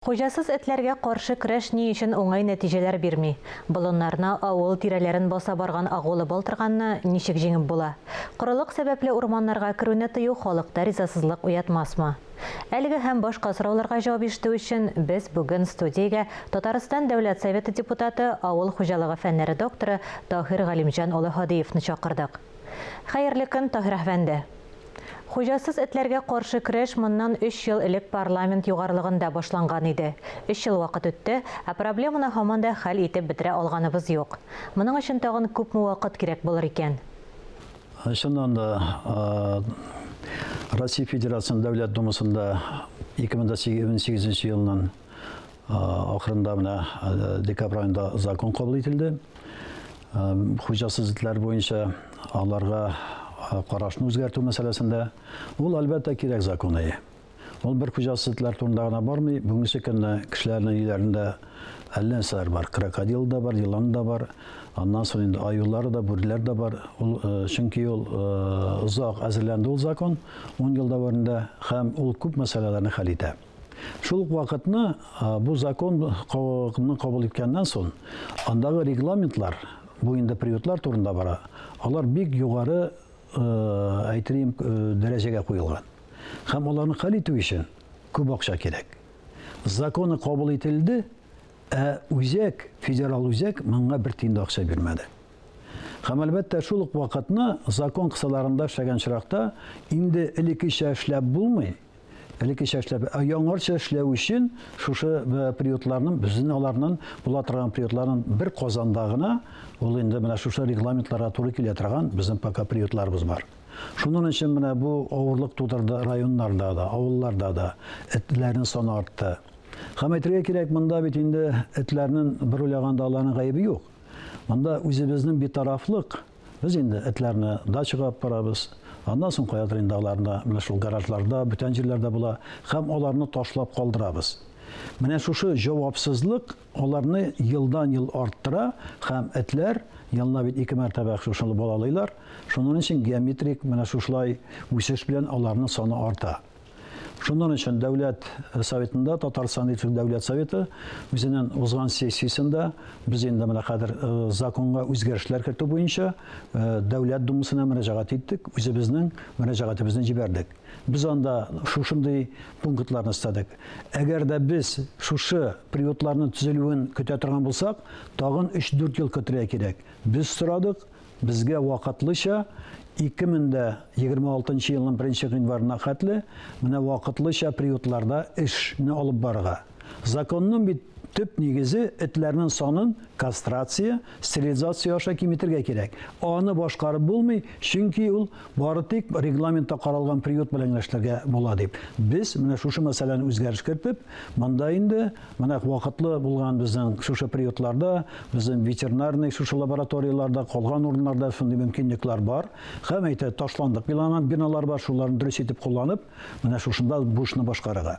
Хуҗасыз этләргә каршы көрәш ни өчен уңай нәтиҗәләр бирми? Болыннарны, авыл тирәләрен баса барган агулы балтырганны ничек җиңеп була? Корылык сәбәпле урманнарга керүне тыю халыкта ризасызлык уятмасмы? Әлеге һәм башка сорауларга җавап ишетү өчен без бүген студиягә Татарстан Дәүләт Советы депутаты, авыл хуҗалыгы фәннәре докторы Таһир Галимҗан улы Һадиевны чакырдык. Хәерле көн, Таһир әфәнде! Хуҗасыз этләргә каршы көрәш моннан өч ел элек парламент югарылыгында башланган иде. Өч ел вакыт үтте, ә проблеманы һаман да хәл итеп бетерә алганыбыз юк. Моның өчен тагын күпме вакыт кирәк булыр икән? Чыннан да, Россия Федерациясенең Дәүләт Думасында 2018 елның ахырында менә декабрь аенда закон кабул ителде. Хуҗасыз этләр буенча аларга карашны үзгәртү мәсьәләсендә ул әлбәттә кирәк закон әйе. Ул бер хуҗасыз этләр турында гына бармый. Бүгенге көнне кешеләрнең өйләрендә әллә нәрсәләр бар. Крокодил да бар, елан да бар. Аннан соң инде аюлар да, бүреләр дә бар. Ул чөнки ул озак әзерләнде ул закон 10 ел дәверендә һәм ул күп мәсьәләләрне хәл итә. Шул ук вакытны бу законны кабул иткәннән соң, андагы регламентлар, бу инде приютлар турында бара, алар бик югары, әйтелим, дәрәҗәгә куелган. Һәм аларны хәл итү өчен күп акча кирәк. Законы кабул ителде, ә үзәк, федерал үзәк моңа бер тиен дә акча бирмәде. Һәм әлбәттә, шул ук вакытны закон кысаларында эшләгән очракта инде элеккечә эшләп булмый, Элеккечә эшләп, ә яңарча эшләү өчен шушы э, приютларның, безнең аларның була торган приютларның бер Казанда гына, ул инде менә шушы регламентларга туры килә торган безнең пока приютларыбыз бар. Шуның өчен менә бу авырлык тудырды районнарда да, авылларда да. Этләрнең саны артты. Һәм әйтергә кирәк, монда бит инде этләрнең бер уйлаганда аларның гаебе юк. Монда үзебезнең битарафлык, Без инде этләрне дачага алып барабыз. Аннан соң каядыр инде аларны менә шул гаражларда, бүтән җирләрдә була һәм аларны ташлап калдырабыз. Менә шушы җавапсызлык аларны елдан-ел арттыра һәм этләр елына бит ике мәртәбә шушыны балалыйлар. Шуның өчен геометрик менә шушылай үсеш белән аларның саны арта. Шуннан өчен Дәүләт Советында, Татарстан Республикасы Дәүләт Советы үзенең узган сессиясендә без инде менә хәзер э, законга үзгәрешләр кертү буенча э, Дәүләт Думасына мөрәҗәгать иттек, үзебезнең мөрәҗәгатебезне җибәрдек. Без анда шушындый пунктларны өстәдек. Әгәр дә без шушы приютларның төзелүен көтә торган булсак, тагын 3-4 ел көтергә кирәк. Без сорадык, Безгә вакытлыча 2026 елның 1 гыйнварына хәтле менә вакытлыча приютларда эшне алып барырга. Законның бит төп нигезе этләрнең санын кастрация, стерилизация аша киметергә кирәк. Аны башкарып булмый, чөнки ул бары тик регламентта каралган приют белән генә эшләргә була дип. Без менә шушы мәсьәләне үзгәреш кертеп, монда инде Менә вакытлы булган безнең шушы приютларда, безнең ветеринарный шушы лабораторияләрдә, калган урыннарда шундый мөмкинлекләр бар. Һәм әйтә, ташландык биналар, биналар бар, шуларны дөрес итеп кулланып, менә шушында бу эшне башкарырга.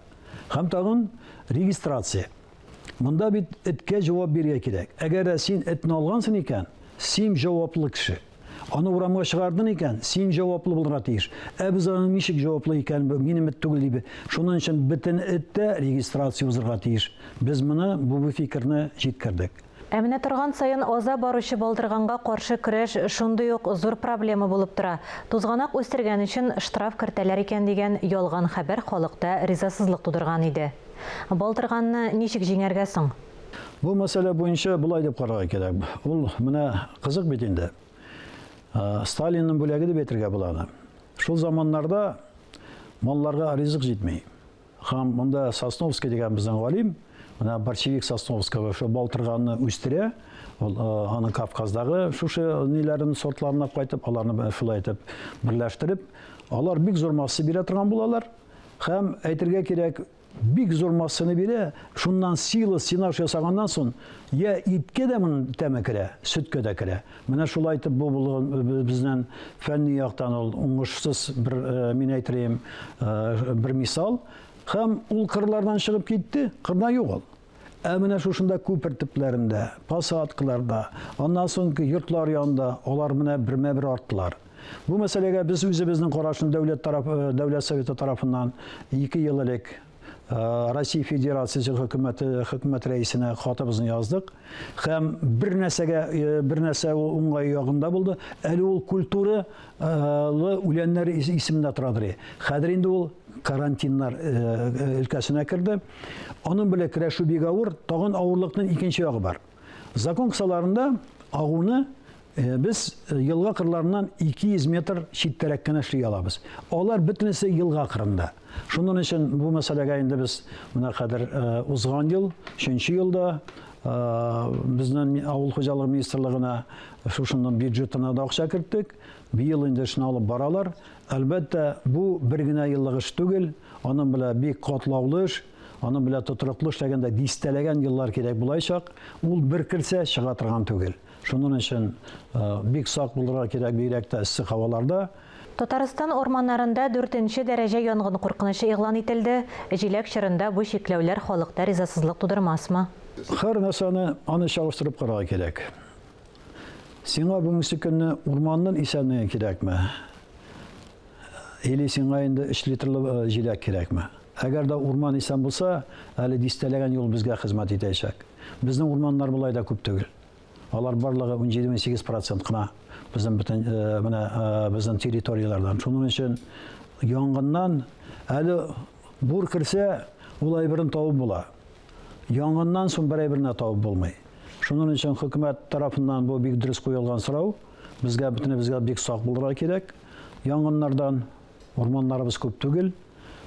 Һәм тагын регистрация. Монда бит эткә җавап бирергә кирәк. Әгәр дә син этне алгансың икән, син җаваплы кеше. Аны урамга чыгардың икән, син җаваплы булырга тиеш. Ә без аның ничек җаваплы икән, минем эт түгел дип. Шуның өчен бөтен эт тә регистрация узырга тиеш. Без моны, бу бу фикерне җиткердек. Ә менә торган саен аза баручы балдырганга каршы көрәш шундый ук зур проблема булып тора. Тузганак үстергән өчен штраф кертәләр икән дигән ялган хәбәр халыкта ризасызлык тудырган иде. Балтырганны ничек җиңәргә соң? Бу мәсьәлә буенча болай дип карарга кирәк. Ул менә кызык бит инде. Сталинның бүләге дип әйтергә була аны. Шул заманнарда малларга ризык җитми. Һәм монда Сосновский дигән безнең галим, менә борщевик Сосновского шул балтырганны үстерә. Ул аның Кавказдагы шушы ниләрен сортларына кайтып, аларны шулай итеп берләштереп, алар бик зур масса бирә торган булалар. Һәм әйтергә кирәк, бик зур массаны бирә, шуннан силос, сенаж ясаганнан соң, я иткә дә моның тәме керә, сөткә дә керә. Менә шулай итеп бу булган безнең фәнни яктан ул уңышсыз бер, э, мин әйтер э, бер мисал. Һәм ул кырлардан чыгып китте, кырда юк ул. Ә менә шушында күпер төпләрендә, посадкаларда, аннан соң йортлар янында алар менә бермә-бер арттылар. Бу мәсьәләгә без үзебезнең карашны дәүләт тараф, э, дәүләт советы тарафыннан 2 ел элек Россия Федерациясе хөкүмәте хөкүмәт рәисенә хатыбызны яздык. Һәм бер нәрсәгә бер нәрсә ул уңай ягында булды. Әле ул культура лы үләннәр исемендә торадыр. Хәзер инде ул карантиннар өлкәсенә керде. Аның белән көрәшү бик авыр. Тагын авырлыкның икенче ягы бар. Закон кысаларында агуны без елга кырларыннан 200 метр читтәрәк кенә эшли алабыз. Алар бөтенесе елга кырында. Шуның өчен бу мәсьәләгә инде без менә хәзер узган ел, өченче елда безнең авыл хуҗалыгы министрлыгына шушының бюджетына да акча керттек. Быел инде эшне алып баралар. Әлбәттә, бу бер генә еллык эш түгел, аның белән бик катлаулы эш. Аның белән тотрыклы эшләгәндә дистәләгән еллар кирәк булачак. Ул бер керсә, чыга торган түгел. Шуның өчен бик сак булырга кирәк, бигрәк тә эссе һаваларда. Татарстан урманнарында дүртенче дәрәҗә янгын куркынычы игълан ителде. Җиләк чорында бу чикләүләр халыкта ризасызлык тудырмасмы? Һәр нәрсәне аны чагыштырып карарга кирәк. Сиңа бүгенге көнне урманның исәнлеге кирәкме? Или сиңа инде өч литрлы җиләк кирәкме? Әгәр дә урман исән булса, әле дистәләгән ел безгә хезмәт итәчәк. Безнең урманнар болай да күп түгел. Алар барлыгы 17-18 процент кына безнең бөтен менә безнең территорияләрдән. Шуның өчен янгыннан әле бур керсә, ул әйберен табып була. Янгыннан соң бер әйберне табып булмый. Шуның өчен хөкүмәт тарафыннан бу бик дөрес куелган сорау. Безгә бөтенебезгә бик сак булырга кирәк. Янгыннардан урманнарыбыз күп түгел.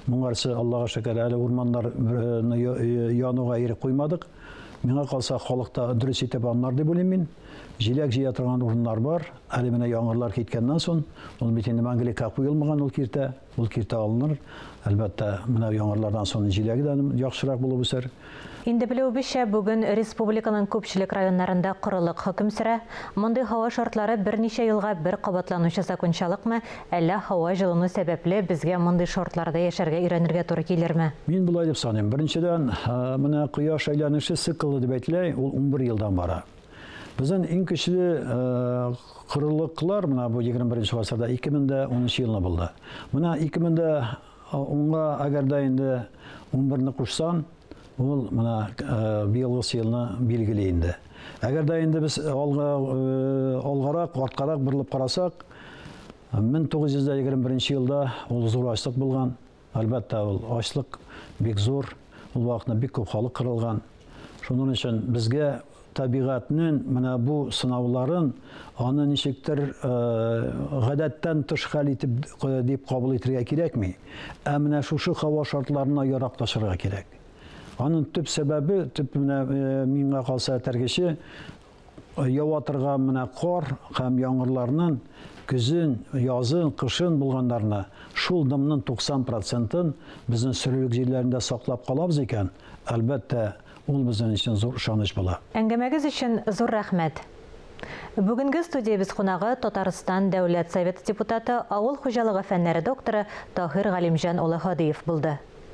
Моңарчы, Аллага шөкер, әле урманнарны януга ирек куймадык. Миңа калса, халык та дөрес итеп аңлар дип уйлыйм мин. Җиләк җыя торган урыннар бар. Әле менә яңгырлар киткәннән соң, ул бит инде мәңгелеккә куелмаган ул киртә. Ул киртә алыныр. Әлбәттә, менә яңгырлардан соң җиләге дә яхшырак булып үсәр. Инде белүебезчә, бүген республиканың күпчелек районнарында корылык хөкем сөрә. Мондый һава шартлары берничә елга бер кабатланучы закончалыкмы, әллә һава җылыну сәбәпле безгә мондый шартларда яшәргә өйрәнергә туры килерме? Мин болай дип саныйм. Беренчедән, менә кояш әйләнеше циклы дип әйтелә, ул 11 елдан бара. Безнең иң көчле корылыклар менә бу 21 гасырда 2010 елны булды. Менә 2010-га әгәр дә инде 11-не кушсан, ул менә быелгысы елны билгели инде. Әгәр дә инде без алга алгарак, арткарак борылып карасак, 1921 елда ул зур ачлык булган. Әлбәттә, ул ачлык бик зур, ул вакытта бик күп халык кырылган. Шуның өчен безгә табигатьнең менә бу сынауларын аны ничектер гадәттән тыш хәл итеп дип кабул итергә кирәкми. Ә менә шушы һава шартларына яраклашырга кирәк. Аның төп сәбәбе, төп менә миңа калса этәргече, Ява торган менә кар һәм яңгырларның көзен, язын, кышын булганнарына шул дымның 90 процентын безнең сөрелек җирләрендә саклап калабыз икән, әлбәттә, ул безнең өчен зур ышаныч була. Әңгәмәгез өчен зур рәхмәт. Бүгенге студиябез кунагы Татарстан Дәүләт Советы депутаты, авыл хуҗалыгы фәннәре докторы Таһир Галимҗан улы Һадиев булды.